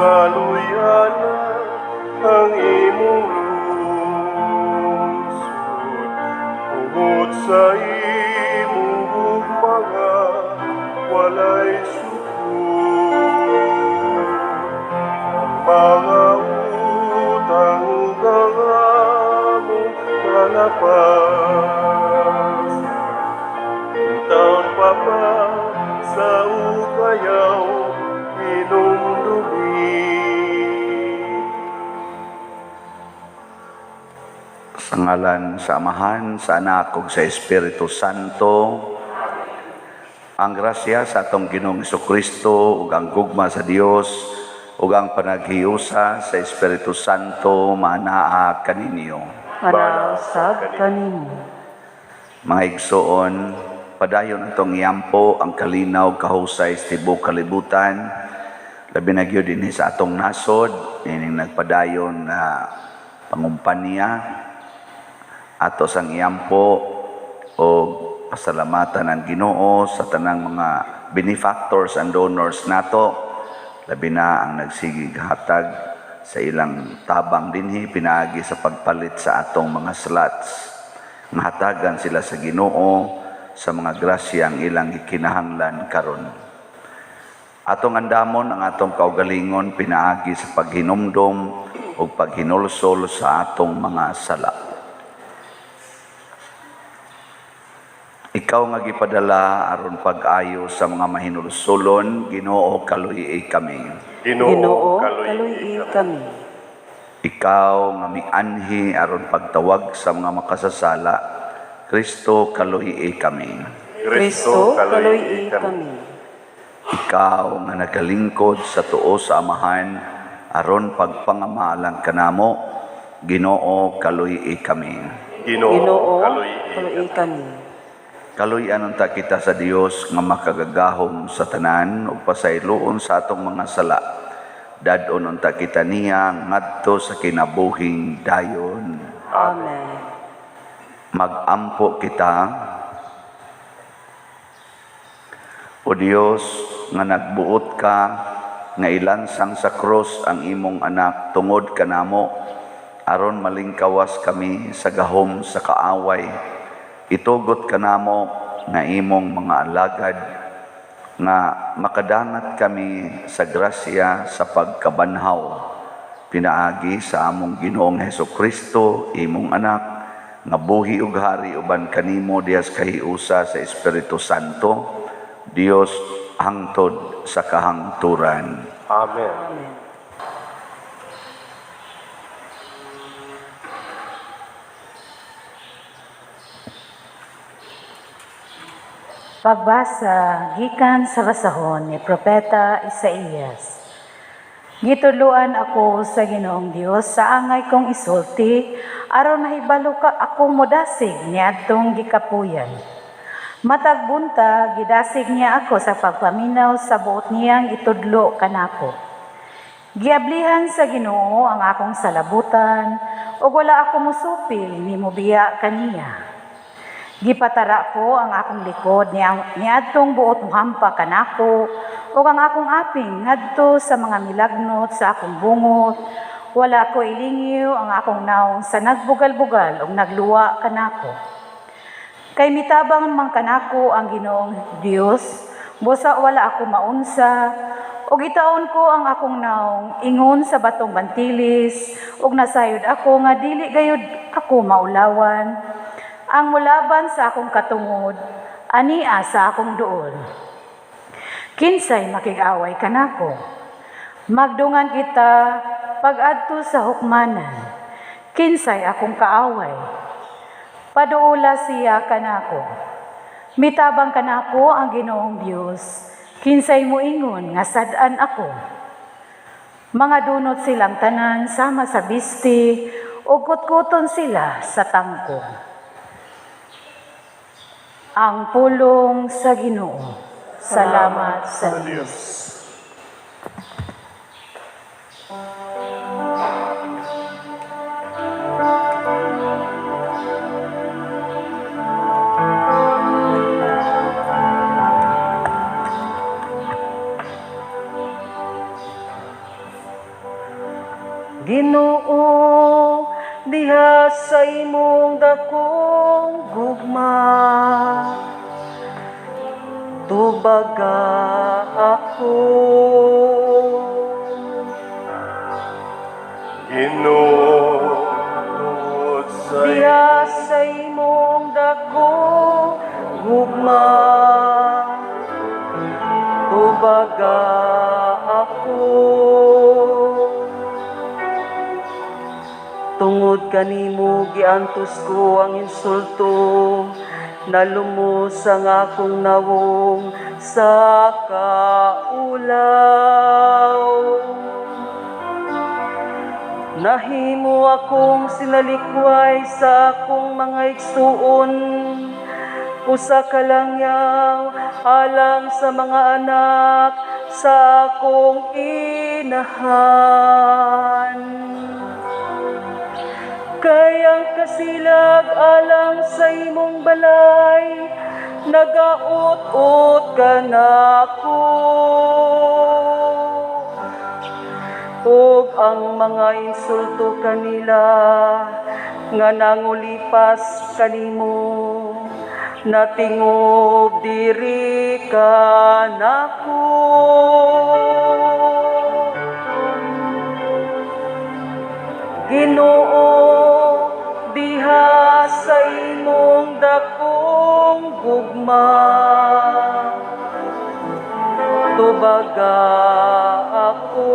Kaluyana ang imong lungsod tungod sa imong gugma nga walay sukod. Ang mga utang ug ang among kalapasan, taon pa ba sa ukayaw hinumdumi? Sa ngalan sa Amahan, sa Anak ug sa Espiritu Santo. Ang grasya sa atong Ginoong Kristo ug ang gugma sa Dios ug ang panaghiusa sa Espiritu Santo maanaa kaninyo. Manaa sab kanimo. Mga igsoon, padayon atong iampo ang kalinaw kahusay sa tibuok kalibutan, labi na gyud dinhi sa atong nasod, ining nagpadayon na pangumpanya. Ato sang iampo o pasalamatan ang Ginoo sa tanang mga benefactors and donors nato, labi na ang nagsigig hatag sa ilang tabang dinhi pinaagi sa pagpalit sa atong mga slots. Mahatagan sila sa Ginoo sa mga grasyang ilang gikinahanglan karon. Atong andamon ang atong kaugalingon pinaagi sa paghinumdom ug paghinulsol sa atong mga sala. Ikaw nga gipadala aron pag-ayo sa mga mahinulsolon, Ginoo, kaluy kami. Ginoo, kaluy kami. Ikaw nga mianhi aron pagtawag sa mga makasasala, Kristo, kaluy kami. Kristo, kaluy kami. Ikaw nga nagalingkod sa tuo sa Amahan aron pagpangamalang kanamo, Ginoo, kaluy kami. Ginoo, Ginoo, kaluy kaluy kami. Kaluy-an unta kita sa Dios nga makagagahom sa tanan ug pasayloon sa atong mga sala. Dad-on unta kita niya ngadto sa kinabuhing dayon. Amen. Magampo kita. O Dios, nga nagbuot ka nga ilansang sa krus ang imong anak tungod kanamo aron malingkawas kami sa gahom sa kaaway, itugot kanamo nga imong mga alagad nga makadangat kami sa grasya sa pagkabanhaw pinaagi sa among Ginoong Hesus Kristo, imong anak, nga buhi ug hari uban kanimo diha sa kahiusa sa Espiritu Santo, Dios, hangtod sa kahangturan. Amen. Amen. Pagbasa gikan sa basahon ni Propeta Isaías. Gitudloan ako sa Ginoong Dios sa angay kong isulti aron mahibalo ka ako modasig niadtong gikapuyan. Matag buntag gidasig niya ako sa pagpaminaw sa buot niyang itudlo kanako. Giablihan sa Ginoo ang akong salabutan ug wala ako musupil ni mobiya kaniya. Gipatara ko ang akong likod niadtong buot mohampa kanako ug ang akong aping ngadto sa mga milagnot sa akong bungot. Wala ko ilingiw ang akong nawong sa nagbugal-bugal ug nagluwa kanako. Kay mitabang man kanako ang Ginoong Dios, busa wala ako maunsa, ug itaon ko ang akong nawong ingon sa batong bantilis, ug nasayod ako nga dili gayud ako maulawan. Ang mulaban sa akong katungod, ania sa akong duol. Kinsay makig-away kanako? Magdungan kita pag-adto sa hukmanan. Kinsay akong kaaway? Paduula siya kanako. Mitabang kanako ang Ginoong Dios. Kinsay moingon nga sad-an ako? Mga dunot silang tanan sama sa bisti, ug kutkuton sila sa tangkong. Ang pulong sa Ginoo. Salamat sa Dios. Ginoo, diha sa imong dakong gugma, tubaga ako. Ginoo, tungod sa Diha sa imong dakong gugma, tubaga ako. Tungod kanimo giantos ko ang insulto, nalumos ang akong nawong sa kaulaw. Nahimo akong sinalikway sa akong mga igsuon, usa ka langyaw alang sa mga anak sa akong inahan. Kay ang kasilag alang sa imong balay, nagaut-ut kanako. Ug ang mga insulto kanila nga nangulipas kanimo, natingob diri kanako. Ginoo, diha sa imong dakong gugma, tubaga ako.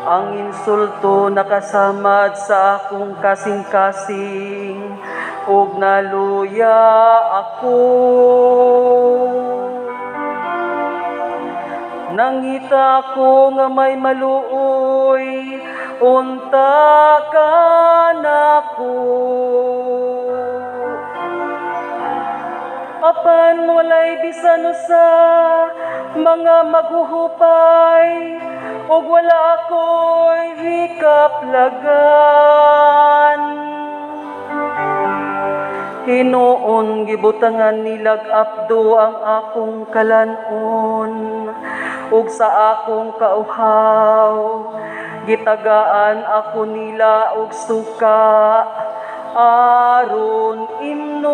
Ang insulto nakasamad sa akong kasing-kasing, ug naluya ako. Nangita ko nga may maluoy, unta ka nako. Apan walay bisan usa mga maghuhupay, ug wala ako'y hikaplagan. Hinuon gibutangan nilag apdo ang akong kalan-on, ug sa akong kauhaw gitagaan ako nila og suka aron imnon.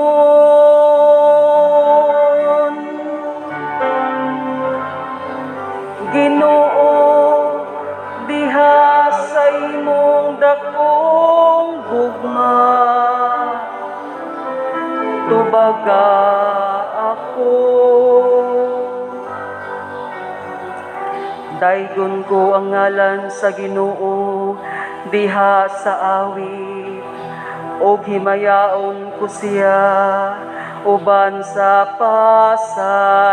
Ginoo, diha sa imong dakong gugma, tubaga ako. Daygon ko ang ngalan sa Ginoo diha sa awit, ug himayaon ko siya uban sa pasalamat.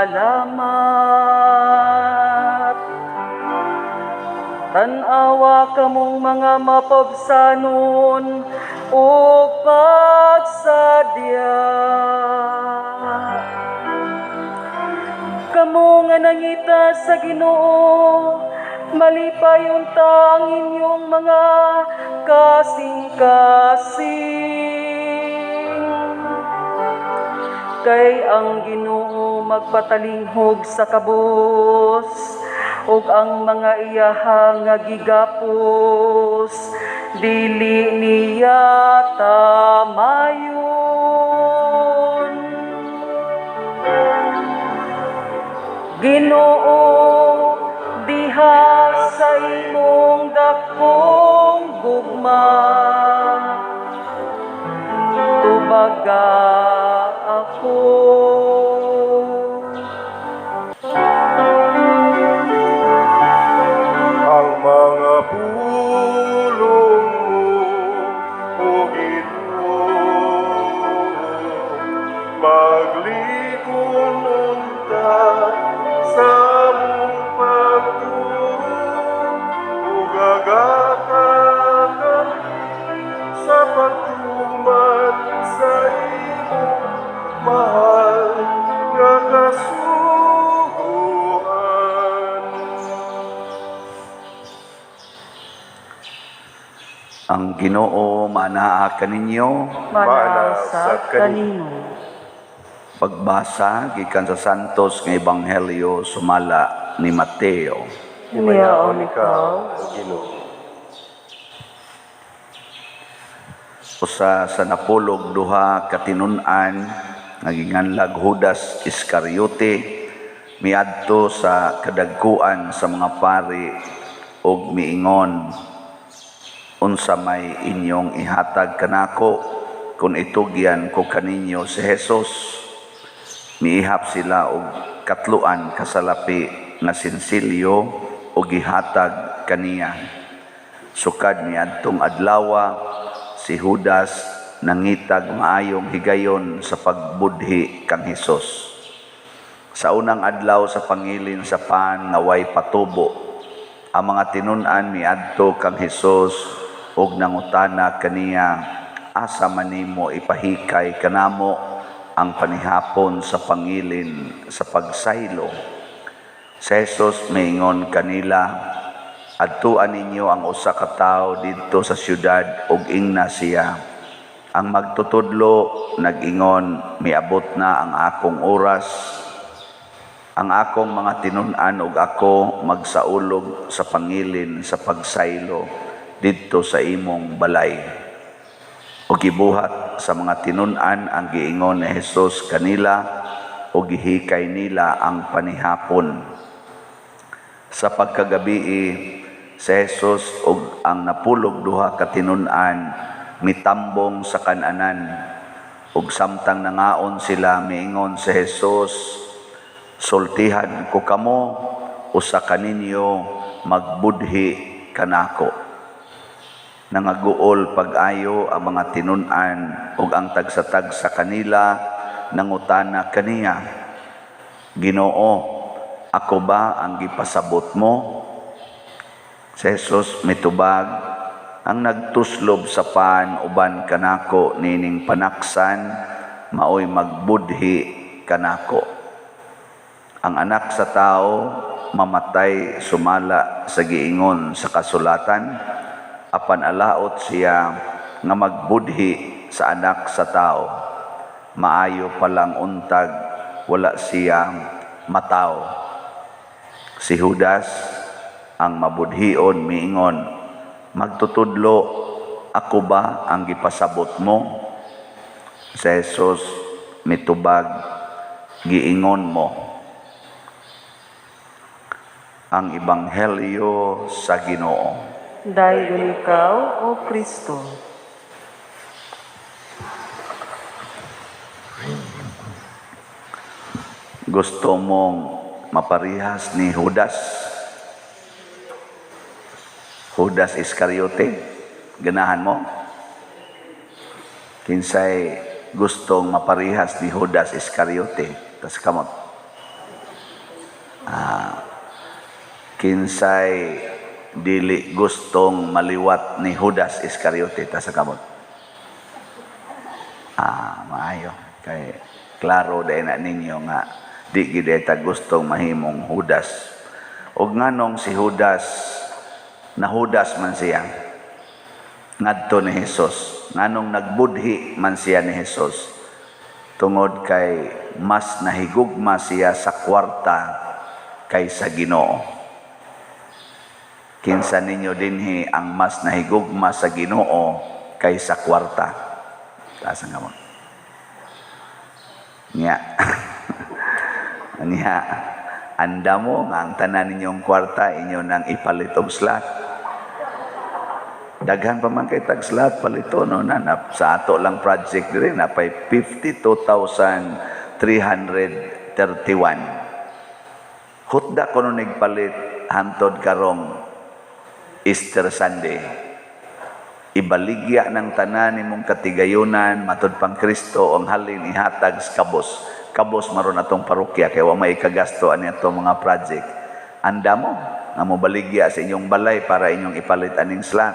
Tan-awa kamong mga mapabsanon ug pagsadya. Kamo nga nangita sa Ginoo, malipay unta ang inyong mga kasing-kasing. Kay ang Ginoo magpatalinghog sa kabus, ug ang mga iyaha nga gigapos, dili niya tamayon. Ginoo, diha sa imong dakong gugma, tubaga ako. Ang mga pulong mo, O Ginoo, maglikon unta sa among pagtuo, ug agaka kami sa pagtuman sa imong mahal nga kasuguan. Ang Ginoo manaa kaninyo. Manaa sa kanimo. Pagbasa gikan sa Santos nga Ebanghelyo sumala ni Mateo. Himayaon ikaw, O Ginoo. Usa sa 12 ka tinun-an nga ginganlag Judas Iscariote miadto sa kadagkuan sa mga pari ug miingon, "Unsa may inyong ihatag kanako kung itugyan ko kaninyo si Jesus?" Miihap sila og 3 ka salapi nga sinsilyo ug gihatag kaniya. Sukad niadtong adlawa, si Judas nangitag maayong higayon sa pagbudhi kang Hesus. Sa unang adlaw sa pangilin sa pan nga way patubo, ang mga tinun-an miadto kang Hesus ug nangutana kaniya, "Asa man nimo ipahikay kanamo ang panihapon sa pangilin sa pagsaylo?" Si Jesus miingon kanila, "Adtuan ninyo ang usa ka tawo didto sa syudad ug ingna siya, 'Ang magtutudlo nag-ingon, miabot na ang akong oras. Ang akong mga tinun-an ug ako magsaulog sa pangilin sa pagsaylo didto sa imong balay.'" Ug gibuhat sa mga tinun-an ang giingon ni Jesus kanila ug gihikay nila ang panihapon. Sa pagkagabii, si Jesus ug ang 12 ka tinun-an mitambong sa kananan. Ug samtang nangaon sila, miingon si Jesus, "Sultihan ko kamo, usa kaninyo magbudhi kanako." Nangaguol pag-ayo ang mga tinun-an ug ang tagsa-tagsa kanila nangutana kaniya, "Ginoo, ako ba ang gipasabot mo?" Si Jesus mitubag, "Ang nagtuslob sa pan uban kanako nining panaksan, maoy magbudhi kanako. Ang Anak sa Tao mamatay sumala sa giingon sa kasulatan, apan alaot siya nga magbudhi sa Anak sa Tao. Maayo palang untag wala siya mataw." Si Judas ang mabudhion miingon, "Magtutudlo, ako ba ang gipasabot mo?" Si Jesus mitubag, "Giingon mo." Ang Ebanghelyo sa Ginoo. Dayon ikaw, O Kristo. Gusto mong maparihas ni Judas? Judas Iscariote? Ganahan mo? Kinsay gustong maparihas ni Judas Iscariote? Tas kamot. Kinsay dili gustong maliwat ni Judas Iscariote? Tas kamot. Maayo. Kay klaro dahil na ninyo nga di gid ta gustong mahimong Judas. Og nganong si Judas, nahudas man siya ngadto ni Jesus? Nganong nagbudhi man siya ni Jesus? Tungod kay mas nahigugma siya sa kwarta kaysa Ginoo. Kinsa ninyo dinhi ang mas nahigugma sa Ginoo kaysa kwarta? Taas ang kamot. Nya. Nya. Anda mo nga ang tanan ninyong kwarta inyo nang ipalit og slot. Daghan pa man kay tag slot palito, no, na, na sa ato lang project diri napay 52,331. Hutda kuno nigpalit hantod karong Easter Sunday. Ibaligya ng tanan nimong katigayunan matud pang Kristo ang halin ihatag sa kabos. Kabos maron atong parokya kay wa may kagasto ani atong mga project. Anda mo nga mobaligya sa inyong balay para inyong ipalit aning slot.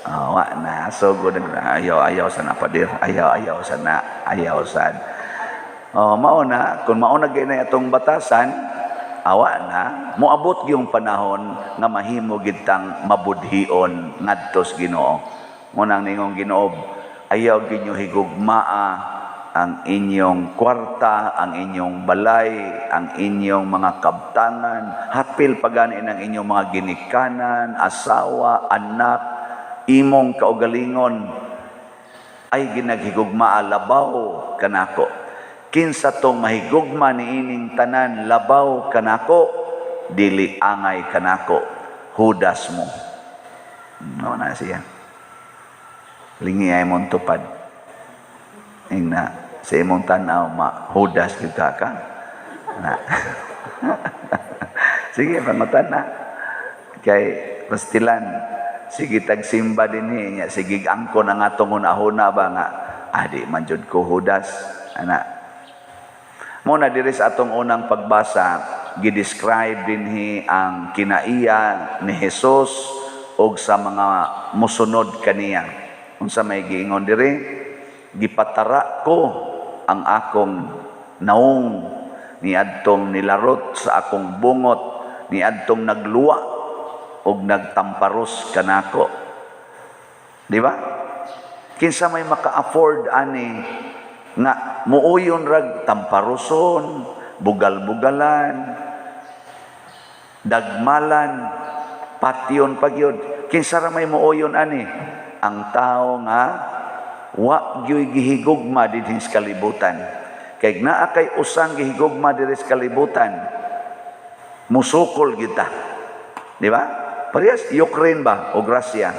Wa na so good, ayaw ayaw sa na padir, ayaw ayaw sa na, ayaw sad. Oh, mao na kung mao na gyud atong batasan, awa na moabot gyung panahon nga mahimo gid tang mabudhion ngadto sa Ginoo. Mo nang ningong Ginoo, ayaw gyud nyo higugmaa ang inyong kwarta, ang inyong balay, ang inyong mga kabtangan, hapil pagani ng inyong mga ginikanan, asawa, anak, imong kaugalingon, ay ginaghigugmaa labaw kanako. Kinsa tong mahigugma niining tanan labaw kanako, dili angay kanako, Judas mo. No na siya. Lingi ay mong tupad. Ingna, sa imong tanaw, ma Judas gyud ka. Na. Sige, pangutan na. Kay pastilan, sige tagsimba dinhi nya, sige angkon ang atong hunahuna ba nga adi man jud ko Judas, ana. Mo na diri sa atong unang pagbasa, gi-describe dinhi ang kinaiya ni Jesus og sa mga mosunod kaniya. Unsa may giingon diri? Gipatara ko ang akong naong niadtong nilarot sa akong bungot, niadtong nagluwa og nagtamparos kanako. Di ba? Kinsa may maka-afford ani nga muuyon rag tamparoson, bugal-bugalan, dagmalan, patyon pagyud. Kinsa ra may muuyon ani? Ang tao nga wa gyoy gihigugma dinhi sa kalibutan. Kay naa kay usang gihigugma diri sa kalibutan, musukol kita. Di ba? Parehas Ukraine ba o Russia?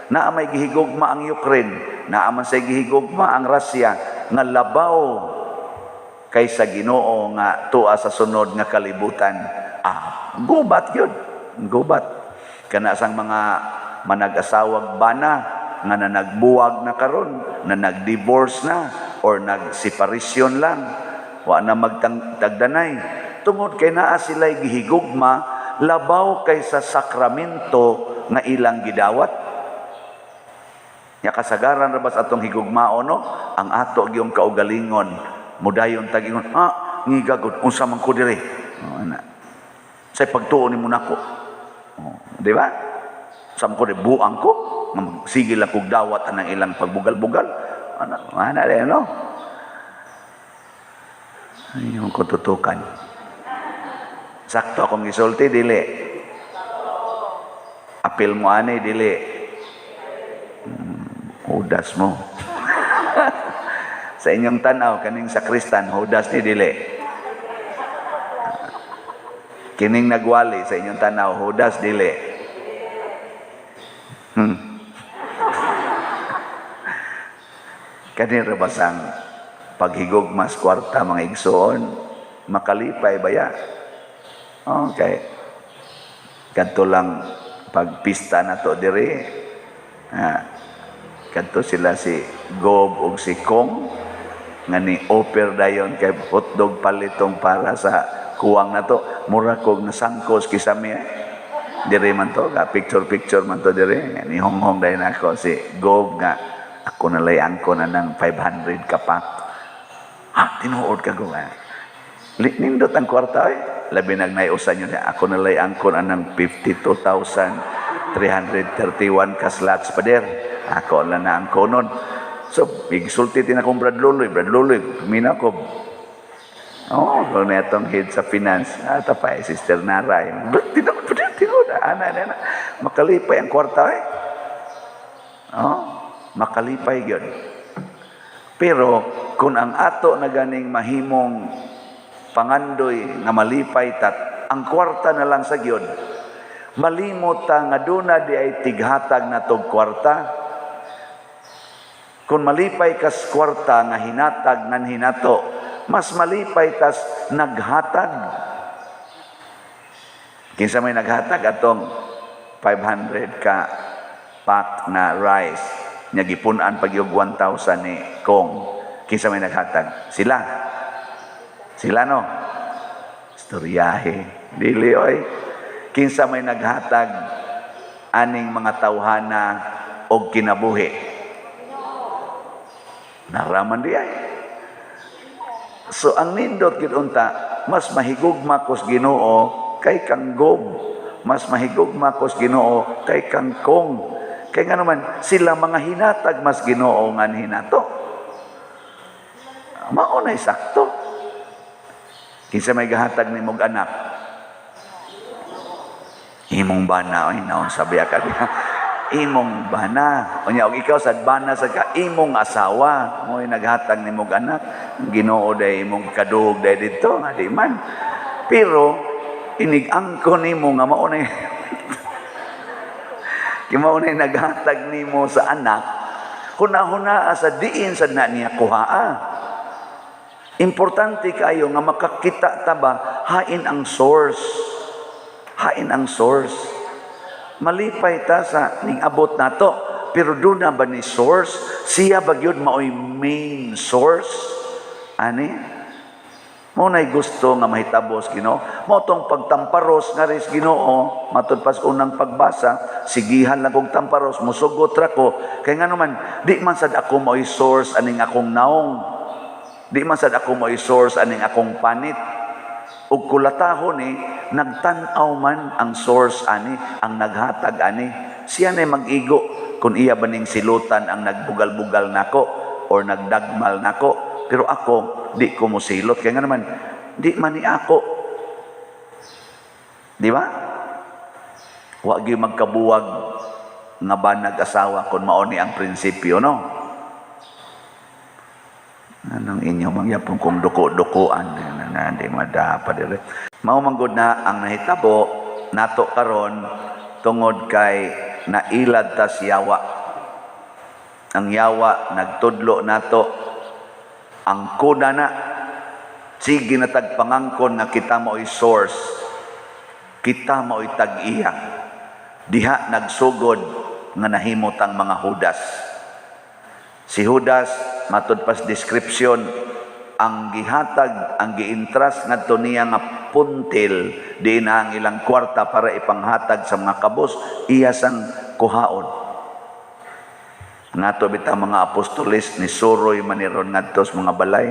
Naa may gihigugma ang Ukraine, naa man say gihigugma ang Russia nga labaw kaysa Ginoo nga tuwa sa sunod nga kalibutan. Ah, gubat yun. Gubat. Kana sang mga manag-asawag bana nga nanagbuwag na karon, na nag-divorce na or nag-separation lang, wa na magtagdanay. Tungod kay naa sila'y gihigugma labaw kaysa sakramento nga ilang gidawat. Nya kasagaran ra bas atong higugmao, no? Ang ato gyung kaugalingon mudayon tag-ingon, ah, ngigagod, unsa man ko diri? Oh, ana. Say pagtuo nimo nako. Oh, di ba? Sa man ko diri, buang ko nga magsigil lang kog dawat anang ilang pagbugal-bugal. Ana, ana rin, no? Ay, yung kututukan. Sakto akong gisulti, dili. Apil mo ani, dili. Hudas mo. Sa inyong tanaw, kaning sakristan, hudas ni dili. Kining nagwali sa inyong tanaw, hudas dili. Kanira basang paghigugmas kwarta mga igsoon, makalipay ba ya? Okay. Kadto lang pagpista na to diri. Ha. Kadto sila si Gob ug si Kong nga ni offer dayon kay hotdog palitong para sa kuwang na to. Mura kog nasangkos kisami. Diri man to, ga picture picture man to diri. Ni honghong dayon ako si Gob nga ako nalay angko na ng 500 kapak. Ha, tinuod ka ko. Nindot ang kwarta eh. Labi nagnayusan nyo niya. Ako nalay angko na ng 52,331 ka slots pa der. Ako lang na ang konon. So, igsulti din akong Brad Luloy. Brad Luloy, kumina ko. Oh, kung netong head sa finance. Ah, tapay, Sister Naray. Tinuod, tinuod. Ana, ana. Makalipay ang kwarta eh. Oh, makalipay yun. Pero, kung ang ato na ganing mahimong pangandoy nga malipay tat, ang kwarta na lang sa gyud, malimot ta nga duna di ay tighatag na tog kwarta. Kung malipay kas kwarta nga hinatag ngan hinato, mas malipay tas naghatag. Kinsa may naghatag atong 500 ka pack na rice, nya gipun-an pag yung 1,000 ni Kong. Kinsa may naghatag? Sila. Sila no? Istoryahe. Dili oy. Kinsa may naghatag aning mga tawhana og kinabuhi? Naraman di ay. So ang nindot gid unta, mas mahigugma kos Ginoo kay kang Gob, mas mahigugma kos Ginoo kay kang Kong. Kay nga naman sila mga hinatag mas Ginoo ngan hinato. Mao na sakto. Kinsa may gahatag nimog anak? Imong bana, oy, naon sabi ka diha. Imong bana. Unya og ikaw sad bana sa ka imong asawa, mo'y naghatag nimog anak. Ginoo day imong kadug day didto, nga di man. Pero inig-angkon nimo nga mao na kay mao na naghatag nimo sa anak, huna-huna sa diin sad na niya kuhaa. Importante kayo nga makakita ta ba hain ang source. Hain ang source. Malipay ta sa ning abot nato, pero doon na ba ni source? Siya ba gyud maoy main source? Ani? Mao na'y gusto nga mahitabos Ginoo. Mao tong pagtamparos nga ris Ginoo, matud pas unang pagbasa, sigihan lang kog tamparos, musugot ra ko. Kay ngano man, di man sad ako maoy source aning akong naong. Di man sad ako maoy source aning akong panit. Ug kulatahon ni nagtan-aw man ang source ani, ang naghatag ani. Siya na mag-igo kung iya ba ning silutan ang nagbugal-bugal nako or nagdagmal nako. Pero ako, di ko mosilot. Kaya nga naman, di man ni ako. Di ba? Wa gyud magkabuwag nga banag asawa kung mao ni ang prinsipyo, no? Anong inyo mangyapon kung duko-dukuan na di madapa dire. Mao man gud na ang nahitabo nato karon tungod kay nailad ta si yawa. Ang yawa nagtudlo nato ang kuna na sige na tagpangangkon nga kita mao'y source, kita mao'y tag-iya. Diha nagsugod nga nahimot ang mga Judas. Si Judas, matud pas description, ang gihatag, ang giintras ngadto niya nga puntil, di na ang ilang kwarta para ipanghatag sa mga kabos, iya sang kuhaon. Ngato bitaw mga apostoles ni suroy maniron ngadto sa mga balay.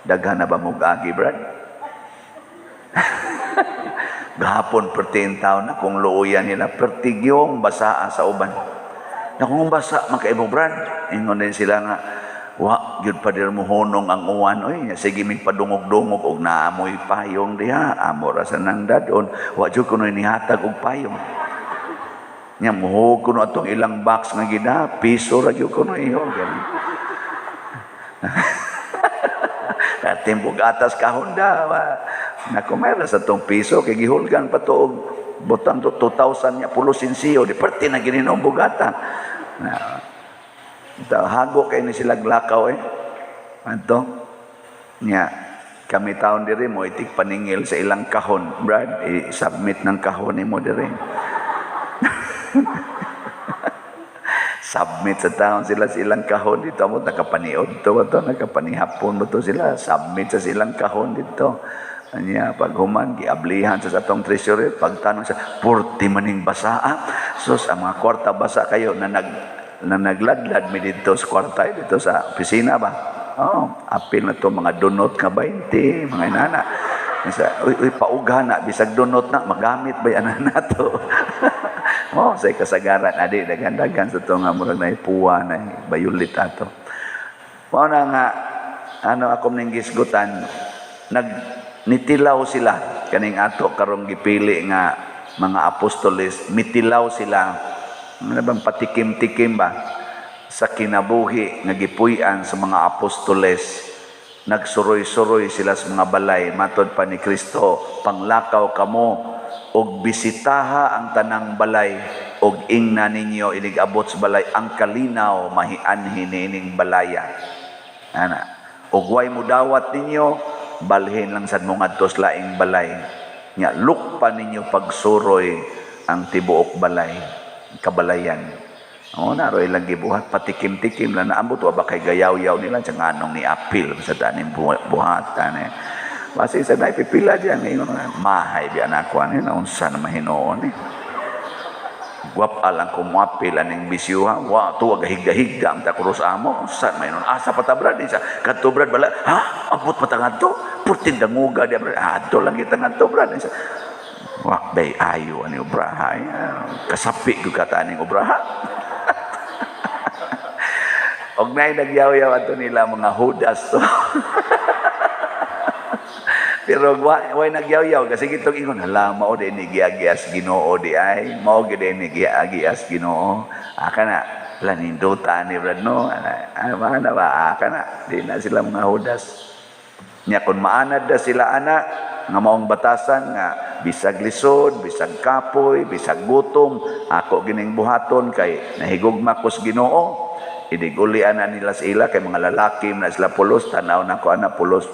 Daghan na ba mo agi, Brad? Gahapon pertiin taon na kung luuyan nila, pertigyong basaa sa uban. Na kung basa man kay mo, Brad, ingon din sila nga, wa gyud pa dir mo hunong ang uwan, oy, sige mig padungog-dungog og naamoy payong diha, amo ra sa nang dadon, wa jud kunoy nihatag og payong. Nya muhug kuno atong ilang box nga gida, piso ra gyud kuno iyo. Timbog atas kahon da, nako mayra sa tong piso kay gihulgan pa to og butang to 2,000 nya pulo sinsiyo di perti na gininom bugata. Na, hago kay ni sila glakaw eh. Anto nya kami taon diri mo itik paningil sa ilang kahon, Brad, i-submit ng kahon nimo diri. Submit sa taon sila sa ilang kahon dito mo nakapaniod to to nakapanihapon mo to sila, submit sa silang kahon dito. Anya pag human giablihan sa atong treasury, pagtanong sa purti maning basa. Sus, ang mga kwarta basa kayo na nagladlad mi dito sa kwarta dito sa opisina ba. Oh, apil na to mga donot nga 20, mga inana. Isa, uy, uy paugha na bisag donot na magamit ba yan na to. Oh, say kasagaran adi daghan-daghan sa to nga murag na ipuwa na bayulit ato. Mao na nga ano akong ning gisgutan, nag nitilaw sila kaning ato karong gipili nga mga apostoles, mitilaw sila. Ano bang patikim-tikim ba sa kinabuhi nga gipuy-an sa mga apostoles? Nagsuroy-suroy sila sa mga balay matod pa ni Kristo, panglakaw kamo og bisitaha ang tanang balay og ingna ninyo inig abot sa balay ang kalinaw mahianhi niining balaya. Ana, og way mudawat ninyo, balhin lang sad mo ngadto sa laing balay. Nya lukpa ninyo pagsuroy ang tibuok balay, kabalayan. O naro ilang gibuhat, patikim-tikim lang naambot wa ba kay gayaw-yaw nila sa nganong ni apil sa taning buhatan eh. Basi sa dai pipila diyan ingon mahay biya na ako ani unsa na mahinuon eh. Gwapa lang kumuapil aning bisyo ha. Wa to gahigda-higda ang takuros amo. Unsa man hinuon? Asa pa ta brad sa kadto brad bala. Ha? Abot pa ta ngadto? Purtin danguga dia brad. Adto lang kita ngadto brad. Wa bay ayo ani obraha. Kasapi gyud ka aning obraha. Og naay nagyaw-yaw ato nila, mga Judas to. Pero wa nagyaw-yaw kasi kitong ingon, "Hala, mao di ni giagias Ginoo di ay, mao gid ni giagias Ginoo." Ah, kana laninduta ni brad, no. Ana ana ba, ah, kana di na sila mga Judas. Nya kung maanad na sila ana nga maong batasan nga bisag lisod, bisag kapoy, bisag gutom, ako gining buhaton kay nahigugma ko sa Ginoo. Inig uli ana nila sa ila kay mga lalaki na sila pulos, tanaw na ko ana pulos.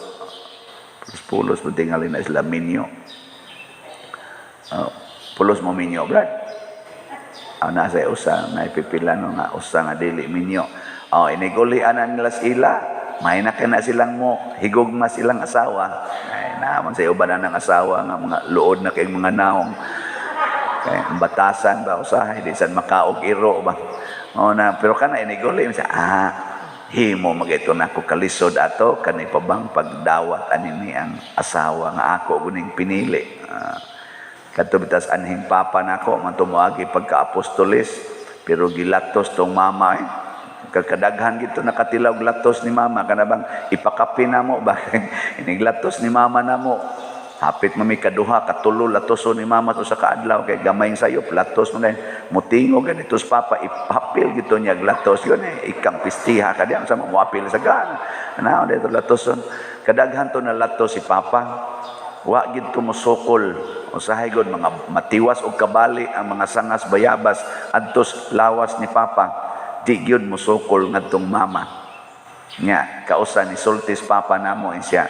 Pulos pulos mo tingali na sila minyo. Oh, pulos mo minyo, brad. Oh, nasa usa na ipipila no nga usa nga dili minyo. Oh, inig uli ana nila sa ila, may na na silang mo higugma silang asawa. Ay, naman sa uban na ng asawa nga mga luod na kayong mga naong. Kay ang batasan ba usahay di san makaog iro ba. Oh, na pero kana inig uli siya, ah, himo magito na ako kalisod ato kani pa bang pagdawat ani ni ang asawa nga ako guning pinili. Kadto bitas anhing papa nako man tumuagi pagka-apostolis, pero gilatos tong mama eh. Kakadaghan gito nakatilaw latos ni mama, kana bang ipakape namo ba, iniglatos ni mama namo. Hapit mami kaduha katulo latoso ni mama to sa kaadlaw kay gamay sayop latos mo na mutingo ganito sa papa, ipapil gito niya latos yun eh, ikang pistiha ka diyan sa muapil sa gan ano dito latoson. Kadaghan to na latos si papa, wa gid to mosukol. Usahay gud mga matiwas og kabali ang mga sangas bayabas adtos lawas ni papa, di gyud mosukol ngadtong mama. Nya kausa ni sultis papa namo siya,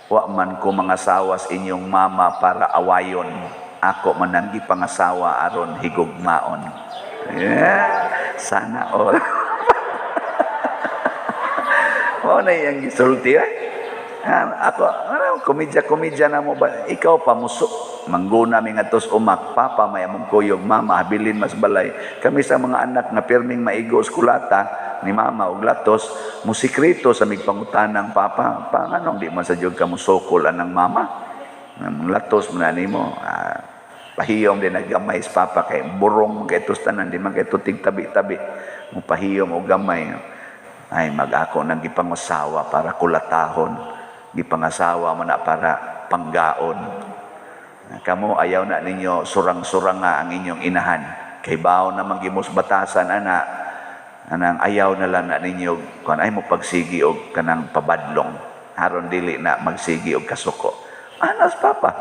"Wa man ko mga sawas inyong mama para awayon, ako man ang gipangasawa aron higugmaon." Yeah, sana all. Mao na iyang gisulti eh. Ah, ako, ano, komedya-komedya na mo ba? Ikaw pa, muso. Mangguna mi nga tos umak, papa may among kuyog, mama, habilin mas balay. Kami sa mga anak nga pirming maigo kulata ni mama og latos, musikreto sa migpangutanang papa, pa nganong di man sa jud ka musukol anang mama? Ang latos man nimo, ah, pahiyom din naggamay sa papa kay burong man kay tanan, di man kay tutig tabi-tabi. Mo pahiyom og gamay. Ay, mag-ako nang gipangasawa para kulatahon, gipangasawa man na para panggaon. Kamo ayaw na ninyo surang-suranga ang inyong inahan. Kay bawo naman gimos batasan ana, anang ayaw na lang na ninyo kun ay mo pagsigi og kanang pabadlong aron dili na magsigi og kasuko. Anas papa.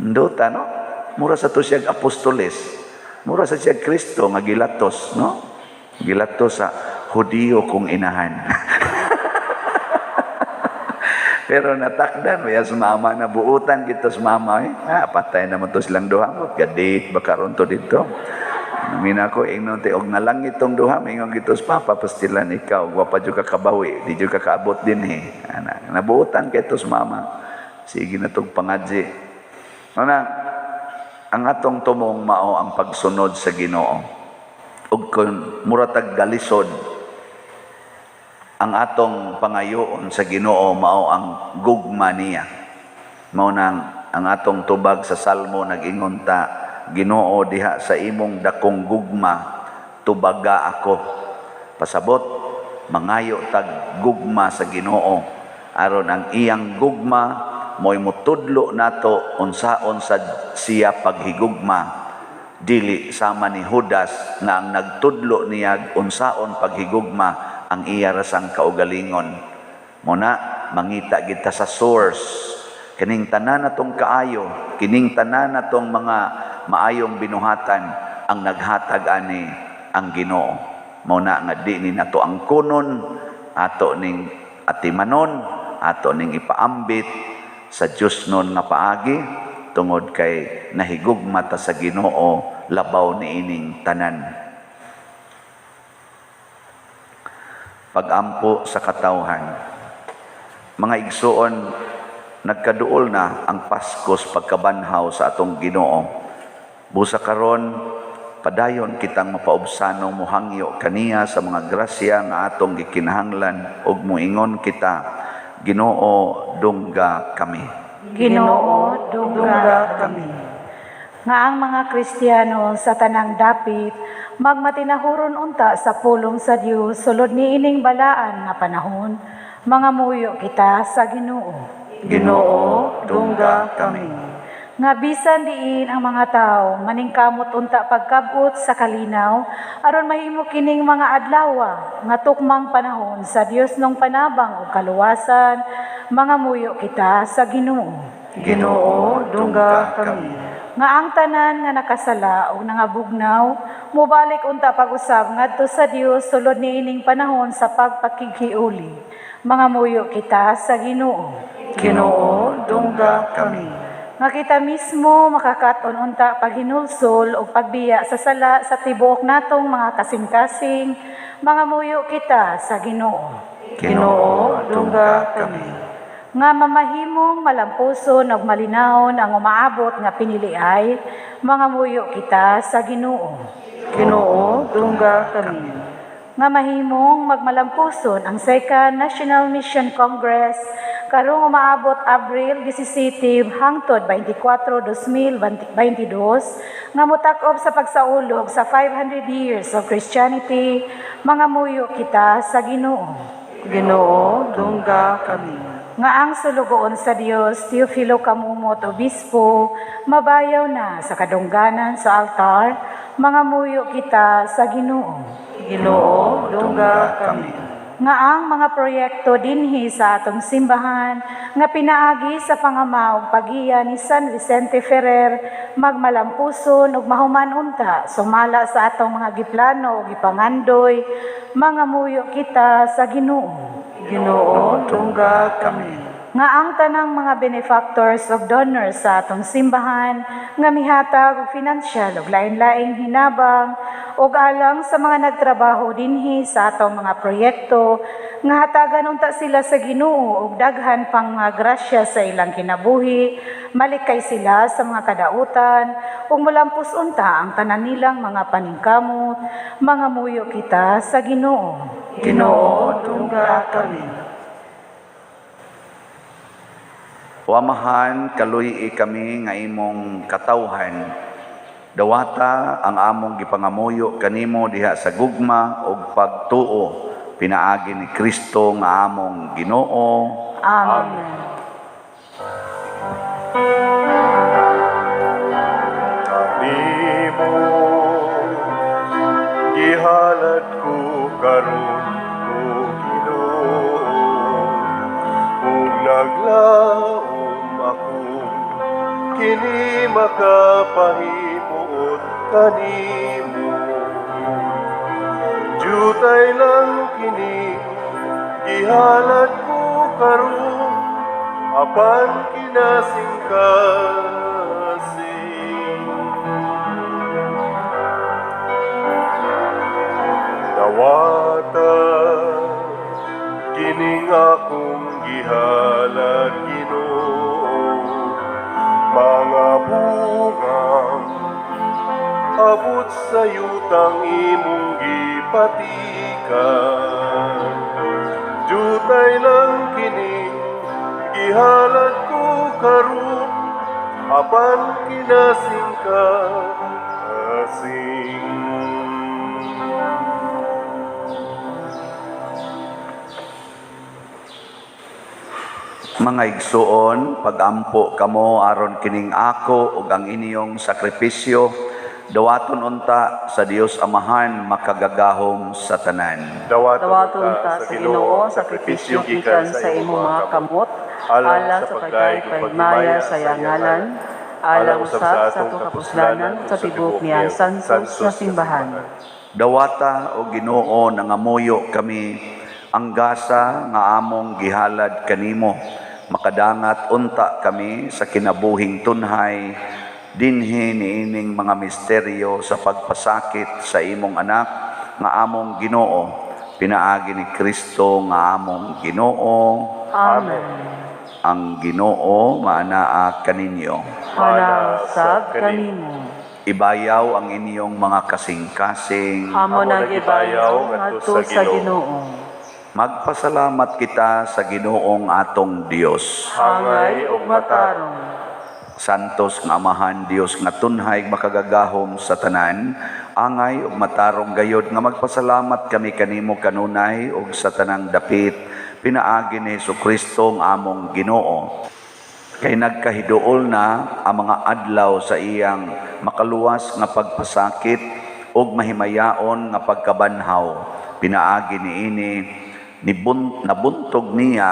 Ndota no? Mura sa to siya apostoles. Mura sa siya Kristo nga gilatos, no? Gilatos sa Hudiyo kong inahan. Pero natakdan, may sa mama na buutan kita sa mama eh. Ah, patay naman to silang duha. Gadate ba karon to dito? Mina ko, ingnon te, og nalangit tong duha, mingon gito sa papa, pastilan ikaw, wa pa jud ka kabawi, di jud ka kaabot din eh. Ana, nabuutan kay to sa mama. Sige na tong pangadji. Ana, ang atong tumong mao ang pagsunod sa Ginoo. Ug kun muratag galisod, ang atong pangayoon sa Ginoo mao ang gugma niya. Mao nang ang atong tubag sa Salmo nag-ingon ta, "Ginoo, diha sa imong dakong gugma tubaga ako." Pasabot, mangayo tag gugma sa Ginoo aron ang iyang gugma mo'y mutudlo nato unsaon sa siya paghigugma, dili sama ni Judas nga ang nagtudlo niya unsaon paghigugma ang iya rasang kaugalingon. Muna mangita kita sa source kining tanan natong kaayo, kining tanan natong mga maayong binuhatan, ang naghatag ani ang Ginoo. Muna nga di ni nato ang kunon, ato ning atimanon, ato ning ipaambit sa Dios nun nga paagi tungod kay nahigugma ta sa Ginoo labaw niining tanan. Pagampo sa katawhan. Mga igsuon, nagkaduol na ang Pasko sa pagkabanhaw sa atong Ginoo. Busa karon padayon kitang mapaubsanong mohangyo kaniya sa mga grasya nga atong gikinahanglan ug moingon kita, "Ginoo, dungga kami." Ginoo, dungga kami. Nga ang mga Kristiyano sa tanang dapit magmatinahuron unta sa pulong sa Dios sulod niining balaan nga panahon, mangamuyo kita sa Ginoo. Ginoo, dungga kami. Nga bisan diin ang mga tao maningkamot unta pagkab-ot sa kalinaw aron mahimo kining mga adlawa nga tukmang panahon sa Dios nung panabang ug kaluwasan, mangamuyo kita sa Ginoo. Ginoo, dungga kami. Nga ang tanan nga nakasala o nangabugnaw mobalik unta pag-usab ngadto sa Dios sulod niining panahon sa pagpakighiuli, mangamuyo kita sa Ginoo. Ginoo, dungga kami. Nga kita mismo makakat-on unta paghinulsol o pagbiya sa sala sa tibuok natong mga kasing-kasing, mangamuyo kita sa Ginoo. Ginoo, dungga kami. Nga mamahimong malampuson ug malinawon ang umaabot nga piniliay, mangamuyo kita sa Ginoo. Ginoo, dungga kami. Nga mahimong magmalampuson ang Second National Mission Congress karong umaabot Abril 17 hangtod 24, 2022 nga motak-ob sa pagsaulog sa 500 years of Christianity, mangamuyo kita sa Ginoo. Ginoo, dungga kami. Nga ang sulugoon sa Dios Teofilo Camomot, Obispo, mabayaw na sa kadungganan sa altar, mangamuyo kita sa Ginoo. Ginoo, dungga kami. Nga ang mga proyekto dinhi sa atong simbahan nga pinaagi sa pangama ug paggiya ni San Vicente Ferrer magmalampuson ug mahuman unta sumala sa atong mga giplano ug gipangandoy, mangamuyo kita sa Ginoo. Ginoo, dungga kami. Nga ang tanang mga benefactors ug donors sa atong simbahan nga mihatag og financial ug lain-laing hinabang ug alang sa mga nagtrabaho dinhi sa atong mga proyekto, nga hatagan unta sila sa Ginoo og daghan pang mga grasya sa ilang kinabuhi, malikay sila sa mga kadautan ug molampos unta ang tanan nilang mga paningkamot, mangamuyo kita sa Ginoo. Ginoo, dungga kami. O Amahan, kaluy kami nga imong katawhan. Dawata ang among gipangamuyo kanimo diha sa gugma ug pagtuo pinaagi ni Kristo nga among Ginoo. Amen. Kanimo gihalad ko karon, o Ginoo, ug naglaom ako kini makapahimuot kanimo. Jutay lang kini gihalad ko karon, apan kinasingkasing. Dawata kining akong gihalad, Ginoo, mga bungang abot sa yutang imong gipatikan. Jutay lang kini gihalad ko karon, apan kinasingkasing. Mga igsuon, pagampo kamo aron kining ako ug ang inyong sakripisyo dawaton unta sa Dios Amahan makagagahom sa tanan. Dawaton Dawaton ta sa Ginoo sakripisyo gikan sa imong mga kamot, alang sa pagdayeg paghimaya sa iyang ngalan, alang usab sa atong kapuslanan sa tibuok niyang santos nga simbahan. Dawata o Ginoo, nangamuyo kami, ang gasa nga among gihalad kanimo makadangat unta kami sa kinabuhing tunhay dinhi niining mga misteryo sa pagpasakit sa imong anak nga among Ginoo, pinaagi ni Kristo nga among Ginoo. Amen. Ang Ginoo maanaa kaninyo. Maanaa usab kanimo. Ibayaw ang inyong mga kasing-kasing. Amo nang ibayaw ngadto sa Ginoo. Magpasalamat kita sa Ginoong atong Dios. Angay ug matarong. Santos nga Amahan, Dios nga tunhay makagagahom sa tanan, angay ug matarong gayod nga magpasalamat kami kanimo kanunay ug sa tanang dapit pinaagi ni Hesukristo ang among Ginoo. Kay nagkahiduol na ang mga adlaw sa iyang makaluwas nga pagpasakit ug mahimayaon nga pagkabanhaw. Pinaagi niini nabuntog niya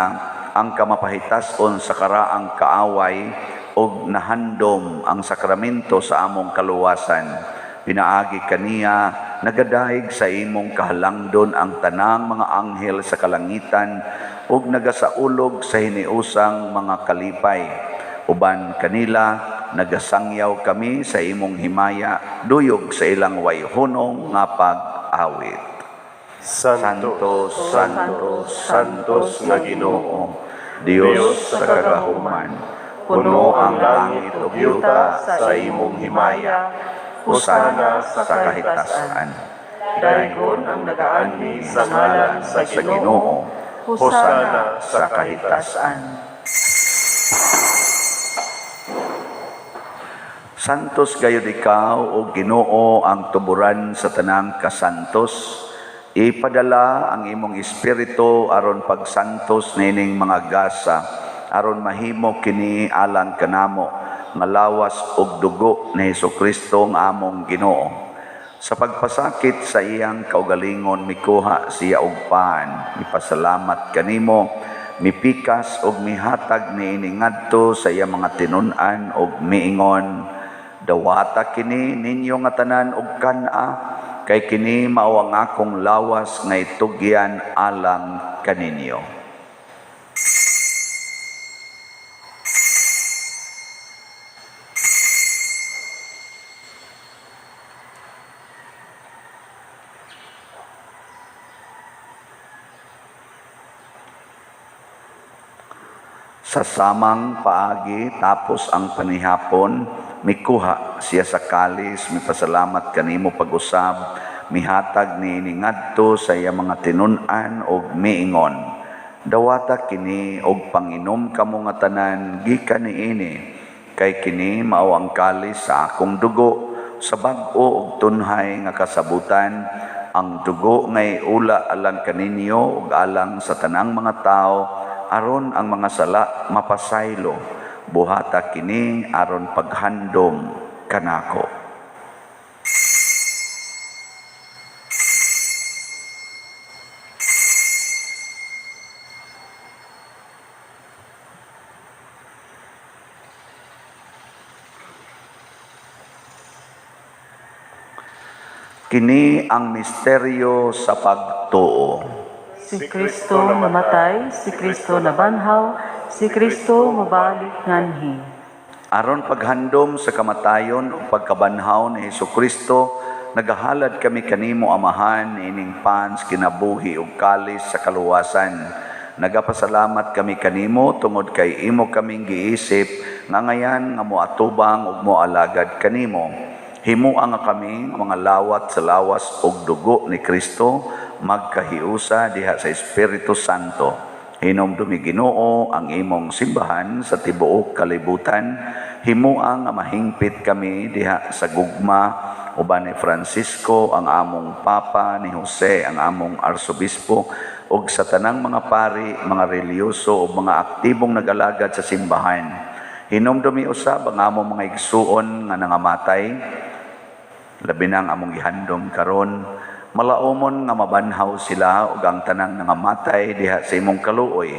ang kamapahitas-on sa karaang kaaway ug nahandom ang sakramento sa among kaluwasan. Pinaagi kaniya nagadayeg sa imong kahalangdon ang tanang mga anghel sa kalangitan ug nagasaulog sa hiniusang mga kalipay. Uban kanila nagasangyaw kami sa imong himaya, duyog sa ilang wayhunong nga pag-awit. Santo, Santo, Santos nga Ginoo, Dios sa kagahuman, puno ang langit ug yuta sa imong himaya. Hosana sa kahitasan. Daygon ang nagaanhi sa ngalan sa sa Ginoo. Hosana sa kahitasan. Santos gayud ikaw o Ginoo ang tuburan sa tanang kasantos. Ipadala ang imong espiritu aron pagsantos nining mga gasa, aron mahimo kini alang kanamo nga lawas ug dugo ni Hesukristo ang among Ginoo. Sa pagpasakit sa iyang kaugalingon mikuha siya og pan, mipasalamat kanimo, mipikas og mihatag niini ngadto sa iyang mga tinun-an og miingon, dawata kini ninyo nga tanan og kan-a, kay kini mao ang akong lawas nga itugyan alang kaninyo. Sa samang paagi tapos ang panihapon, mikuha siya sa kalis, mipasalamat kanimo pag-usab, mihatag niini ngadto sa iya mga tinun-an og miingon, dawata kini og panginom kamo nga tanan gikan niini, kay kini mao ang kalis sa akong dugo, sa bag-o og tunhay nga kasabutan, ang dugo nga iula alang kaninyo ug alang sa tanang mga tawo, aron ang mga sala mapasaylo. Buhata kini aron paghandom kanako. Kini ang misteryo sa pagtuo. Si Kristo namatay, si Kristo nabanhaw, si Kristo mobalik nganhi. Aron paghandom sa kamatayon ug pagkabanhaw ni Hesukristo, nagahalad kami kanimo Amahan ining pans kinabuhi ug kalis sa kaluwasan. Nagapasalamat kami kanimo tungod kay imo kaming giisip nga ngayan nga moatubang ug moalagad kanimo. Himua nga kami mga lawat sa lawas ug dugo ni Kristo magkahiusa diha sa Espiritu Santo. Hinumdumi Ginoo ang imong simbahan sa tibuok kalibutan. Himua nga mahingpit kami diha sa gugma uban ni Francisco ang among Papa, ni Jose ang among Arsobispo, ug sa tanang mga pari, mga relihiyoso ug mga aktibong nagalagad sa simbahan. Hinumdumi usab ang among mga igsuon nga nangamatay, labi na ang among gihandom karon, malaumon nga mabanhaw sila ug ang tanang nangamatay diha sa imong kaluoy.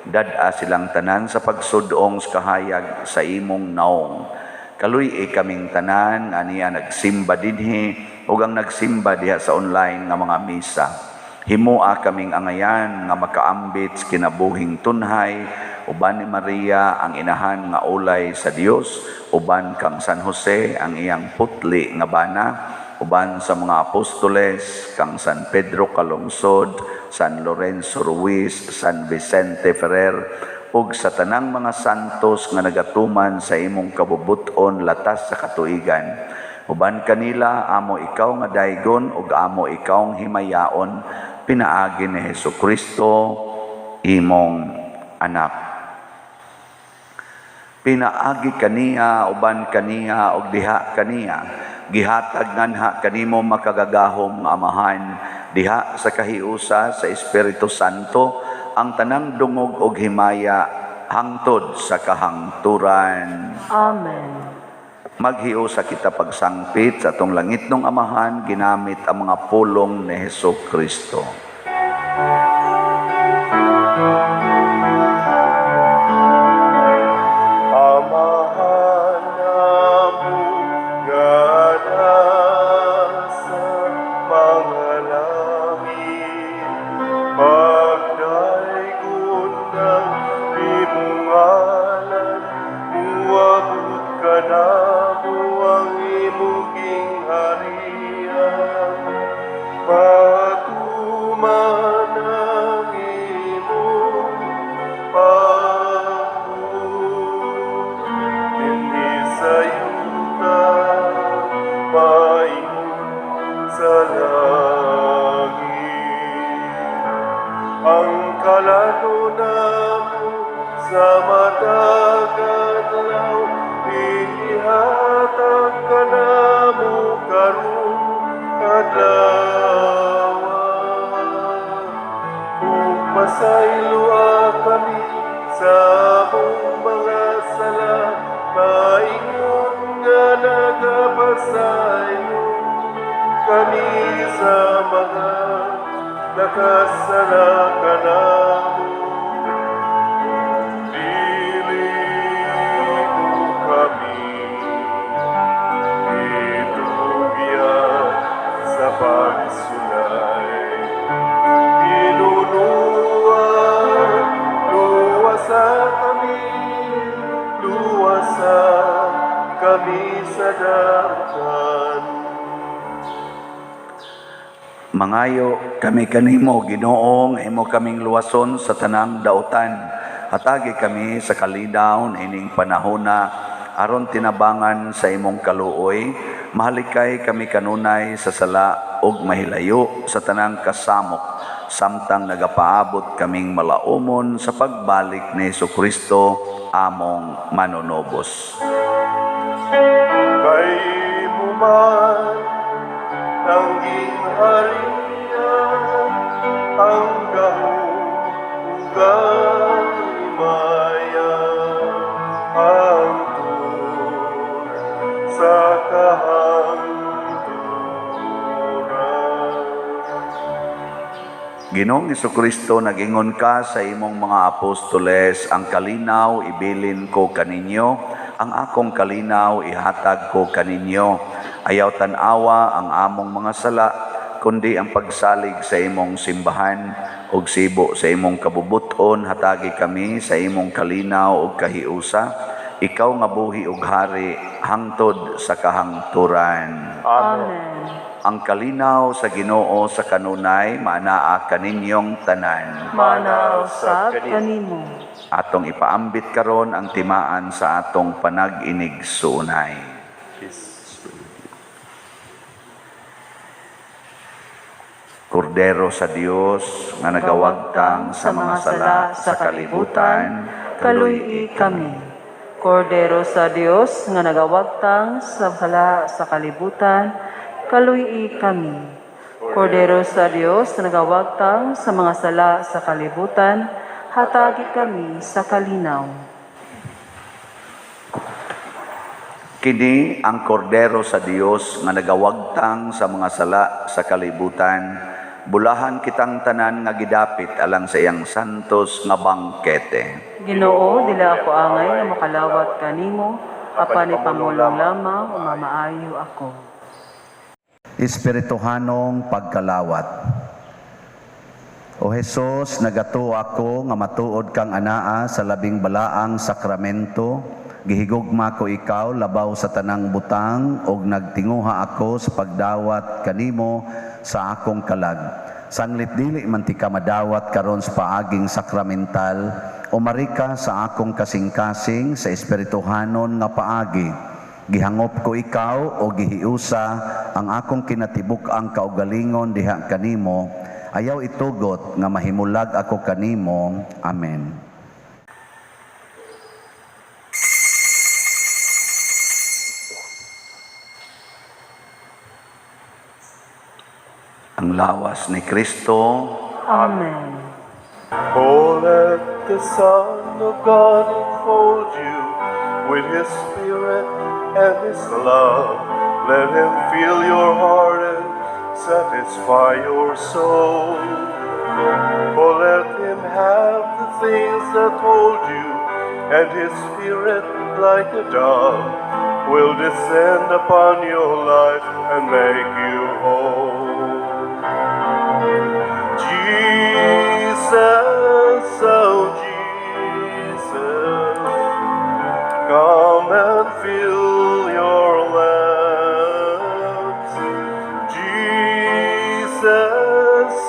Dad-a silang tanan sa pagsudong sa kahayag sa imong naong. Kaluy-i kaming tanan nga niya nagsimba dinhi ug ang nagsimba diha sa online nga mga misa. Himua kaming angayan nga makaambit sa kinabuhing tunhay uban ni Maria ang inahan nga ulay sa Dios, uban kang San Jose ang iyang putli nga bana, uban sa mga apostoles kang San Pedro Calungsod, San Lorenzo Ruiz, San Vicente Ferrer, ug sa tanang mga santos nga nagatuman sa imong kabubut-on latas sa katuigan. Uban kanila amo ikaw nga daygon ug amo ikaw himayaon, pinaagi ni Hesukristo imong anak. Pinaagi kaniya, uban kaniya, ug diha kaniya, gihatag nganha kanimo makagagahom nga Amahan, diha sa kahiusa sa Espiritu Santo, ang tanang dungog ug himaya hangtod sa kahangturan. Amen. Maghiusa kita pagsangpit sa atong langitnong Amahan ginamit ang mga pulong ni Hesus Kristo. Amahan namo nga nasa mga langit, pagdaygon ang imong ngalan, muabot kanamo ang imong gingharian. Matuman ang imong pagbuot dinhi sa yuta, maingon sa langit. Ang kalanon namo sa matag adlaw, ihatag kanamo karong adlaw. Ug pasayloa kami sa among mga sala, maingon nga nagapasaylo kami sa mga nakasala kanamo. Dili mo kami itugyan sa pagsulay. Hinunua, luwasa kami, luwasa kami sa daotan. Mangayo kami kanimo, Ginoo, nga imo kaming luwason sa tanang dautan. Hatagi kami sa kalinaw ining panahona aron tinabangan sa imong kaluoy, mahalikay kami kanunay sa sala ug mahilayo sa tanang kasamok, samtang nagapaabot kaming malaumon sa pagbalik ni Hesukristo among manunobos. Kay imo man ang gingharian, ang gahom ug ang himaya, hangtod sa kahangturan. Ginoong Hesukristo, nag-ingon ka sa imong mga apostoles, "Ang kalinaw ibilin ko kaninyo, ang akong kalinaw ihatag ko kaninyo. Ayaw tan-awa ang among mga sala, kundi ang pagsalig sa imong simbahan ug sibo sa imong kabubuton, hatagi kami sa imong kalinaw ug kahiusa. Ikaw nga buhi ug hari hangtod sa kahangturan." Amen. Amen. Ang kalinaw sa Ginoo sa kanunay maanaa kaninyong tanan. Maanaa usab kanimo. Atong ipaambit karon ang timaan sa atong panag-inigsuonay. Peace. Kordero sa Dios nga nagawagtang sa mga sala sa kalibutan, kaluy-i kami. Kordero sa Dios nga nagawagtang sa sala sa kalibutan, kaluy-i kami. Kordero sa Dios nga nagawagtang sa mga sala sa kalibutan, hatagi kami sa kalinaw. Kini ang kordero sa Dios nga nagawagtang sa mga sala sa kalibutan. Bulahan kitang tanan nga gidapit alang sa iyang santos nga bangkete. Ginoo, dili ako angay nga makalawat kanimo, apan ipamulong lamang ug mamaayo ako. Espirituhanong pagkalawat. O Hesus, nagatuo ako nga matuod kang anaa sa labing balaang sakramento. Gihigugma ko ikaw labaw sa tanang butang ug nagtinguha ako sa pagdawat kanimo sa akong kalag. Sanglit dili man tika madawat karon sa paaging sakramental, umari ka sa akong kasing-kasing sa espirituhanon nga paagi. Gihangop ko ikaw o gihiusa ang akong kinatibuk-ang kaugalingon diha kanimo. Ayaw itugot nga mahimulag ako kanimo. Amen. Ang lawas ni Kristo. Amen. Oh, let the Son of God enfold you with His Spirit and His love. Let Him fill your heart and satisfy your soul. Oh, let Him have the things that hold you, and His Spirit, like a dove, will descend upon your life and make you whole. Jesus, oh Jesus, come and fill your lamps. Jesus,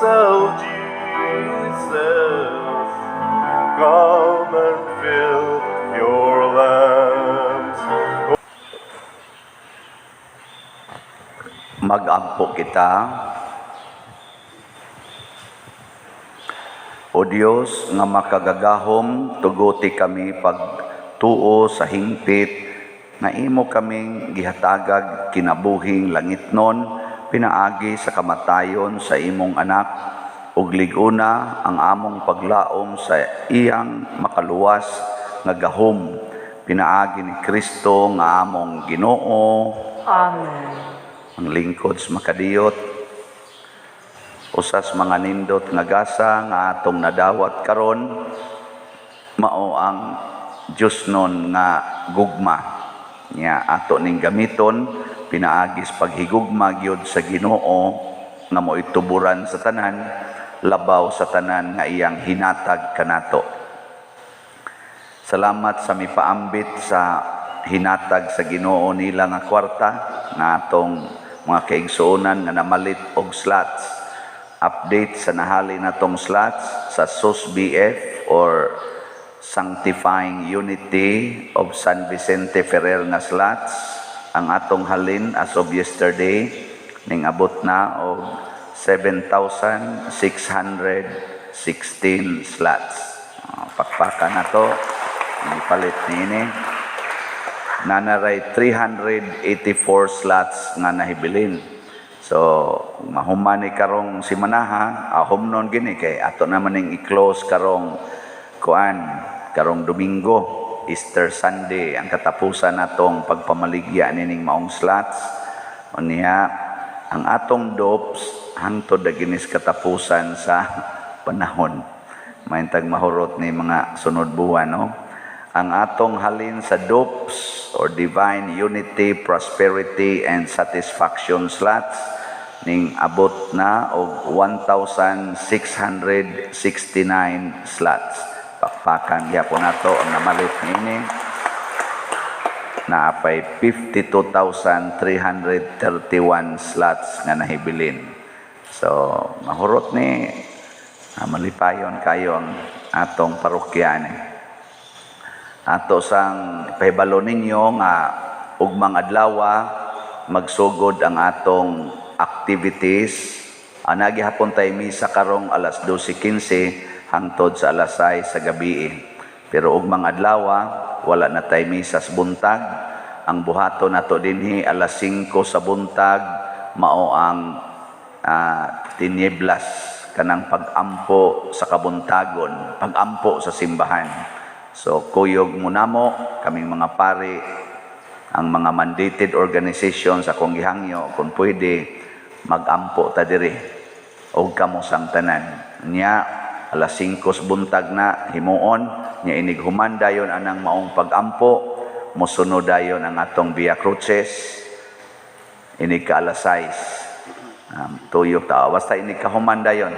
oh Jesus, come and fill your lamps. Mag-ampo kita. O Dios nga makagagahom, tuguti kami pagtuo sa hingpit nga imo kaming gihatagag kinabuhing langitnon pinaagi sa kamatayon sa imong anak, ug lig-una ang among paglaom sa iyang makaluwas nga gahom pinaagi ni Kristo nga among Ginoo. Amen. Ang lingkod sa makadiyot, usas mga nindot nga gasa nga atong nadawat karon, mao ang Diyos nun nga gugma nya ato ning gamiton pinaagis paghigugma gyud sa Ginoo nga mo'y tuburan sa tanan, labaw sa tanan nga iyang hinatag kanato. Salamat sa mipaambit sa hinatag sa Ginoo nila nga kwarta nga atong mga kaigsuonan nga namalit og slots. Update sa nahali natong slots sa SUS BF or Sanctifying Unity of San Vicente Ferrer nga slots. Ang atong halin as of yesterday ning abot na og 7,616 slots. Pakpakan na to, ipalit niini. Nanaray 384 slots nga nahibilin. So, mahuman ni karong simanaha, ahom nun gini kay ato naman ning i-close karong kuan, karong Domingo, Easter Sunday, ang katapusan natong pagpamaligya nining maong slots. Unya, ang atong dopes hangtod na ginis katapusan sa panahon. Maintag mahurot ni mga sunod buwan, no? Ang atong halin sa dopes or Divine Unity, Prosperity and Satisfaction slots ning abot na og 1,669 slots. Pakpakan gyapon nato ang namalit niini. Naapay 52,331 slots nga nahibilin. So, mahurot ni, malipayon kayo ang atong parokya ni. Ato sang pahibalo ninyo nga ugmang adlawa magsugod ang atong activities. Nagihapon tay misa karong alas 12:15 hangtod sa alas 6 sa gabi. Pero ugmang adlawa wala na tay misa sa buntag. Ang buhaton nato dinhi alas 5 sa buntag mao ang tinieblas kanang pag-ampo sa kabuntagon, pag-ampo sa simbahan. So kuyog mo namo kaming mga pari, ang mga mandated organizations akong gihangyo kung pwede mag-ampo ta diri og kamo sang tanan. Nya alas 5 sa buntag na himuon, nya inig human dayon anang maong pag-ampo, mosunod dayon ang atong Via Crucis inig ka alas 6. Tuyok ta, basta inig ka human dayon,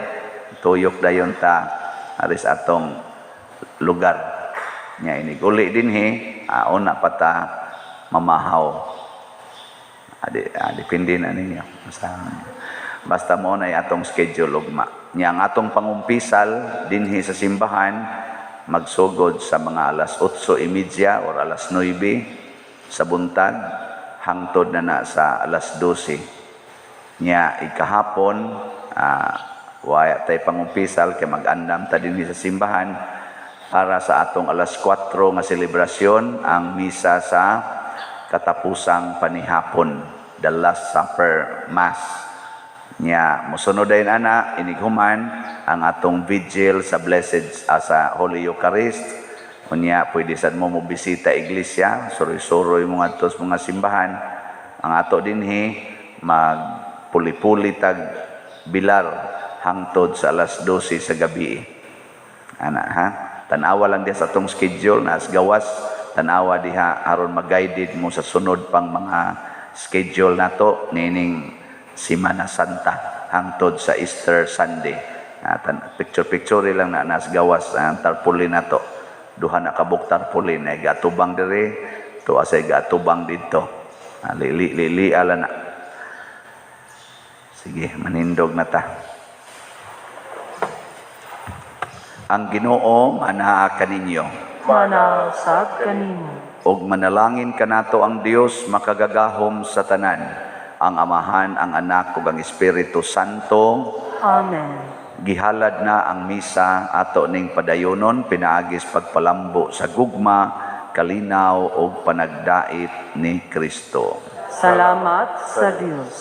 tuyok dayon ta aris atong lugar. Nya inig uli dinhi, una pa ta mamahaw. Depende na ninyo. Basta mo na atong schedule ugma. Nya ang atong pangumpisal dinhi sa simbahan magsugod sa mga alas 8:30 or alas 9 sa buntag hangtod na na sa alas 12. Nya ikahapon, waya tay pangumpisal kay mag-andam ta dinhi sa simbahan para sa atong alas 4 nga selebrasyon ang misa sa katapusang panihapon, the Last Supper Mass. Nya mosunod dayon ana, inighuman ang atong vigil sa Blessed, sa Holy Eucharist. Unya pwede sad mo mobisita iglesia, suroy-suroy mo ngadto sa mga simbahan. Ang ato dinhi, magpuli-puli tag bilar hangtod sa alas 12 sa gabi. Ana ha, tan-awa lang diha sa atong schedule na gawas, tan-awa diha aron mag-guided mo sa sunod pang mga schedule nato nining Simana Santa hangtod sa Easter Sunday. Picture picture lang na nas gawas ang tarpaulin nato. Duha na kabuk tarpaulin ay gatubang dire, tuwa say gatubang didto. Lili lili ala na. Sige, manindog na ta. Ang Ginoo manaa kaninyo. Manausab kanimo. Og manalangin kanato ang Dios makagagahom sa tanan, ang Amahan, ang Anak ug ang Espiritu Santo. Amen. Gihalad na ang misa, ato ning padayonon pinaagis pagpalambo sa gugma, kalinaw ug panagdait ni Kristo. Salamat sa Dios.